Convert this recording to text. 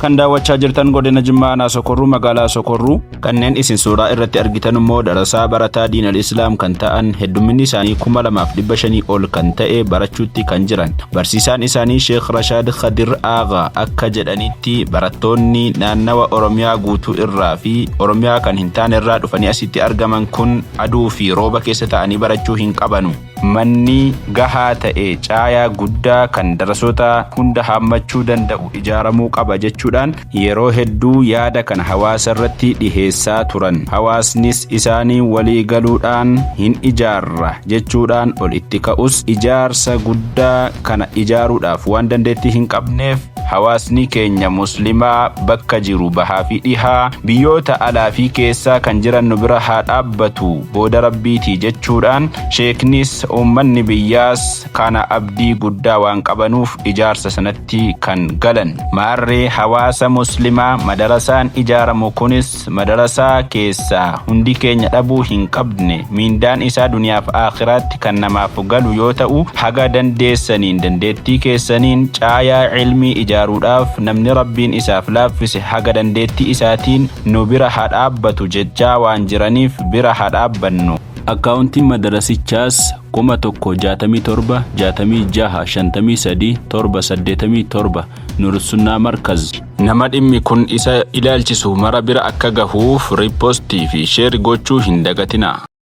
Kan daawwachaa jirtan godina Jimmaa aanaa Sokorruu magaalaa Sokorruu. Kanneen isin suuraa irratti argitan immoo darasaa barataa diinal islaam kan ta'an heddumminni isaanii 2500 ol kan ta'e barachuutti kan jiran. Barsiisaan isaanii Sheekh Rashaad Khadir Aagha akka jedhanitti barattoonni naannawa Oromiyaa guutuu irraa fi Oromiyaa kan hin taane irraa dhufanii asitti argaman kun aduu fi rooba keessa ta'anii barachuu hin qabanu. Manni gahaa ta'e caayaa guddaa kan darasoota hunda haammachuu danda'u ijaaramuu qaba jechuudhaan yeroo hedduu yaada kana hawaasa irratti dhiheessaa turan. Hawaasnis isaaniin walii galuudhaan hin ijaarra jechuudhaan ol itti ka'us ijaarsa guddaa kana ijaaruudhaaf waan dandeettii hin qabneef hawaasni keenya muslimaa bakka jiru bahaa fi dhihaa biyyoota alaa fi keessaa kan jiran nu bira haa dhaabbatu booda rabbiitii jechuudhaan sheeknis uummanni biyyaas kana abdii guddaa waan qabanuuf ijaarsa sanatti kan galan. Maarree hawaasa muslimaa madarasaan ijaaramu kunis madarasaa keessaa hundi keenya dhabuu hin qabne miindaan isaa duniyaaf aakhiraatti kan namaaf galu yoo ta'u haga dandeessaniin dandeettii keessaniin caayaa ilmii ijaaruudhaaf namni rabbiin isaaf laaffise haga dandeettii isaatiin nu bira haa dhaabbatu jechaa waan jiraniif bira haa dhaabbannu. Akkaawuntiin madarasichaas 1067 66 53 7 87 Nursunnaa Markaz. Nama dhimmi kun isa ilaalchisu mara bira akka gahuuf repost fi share gochuu hin dagatinaa.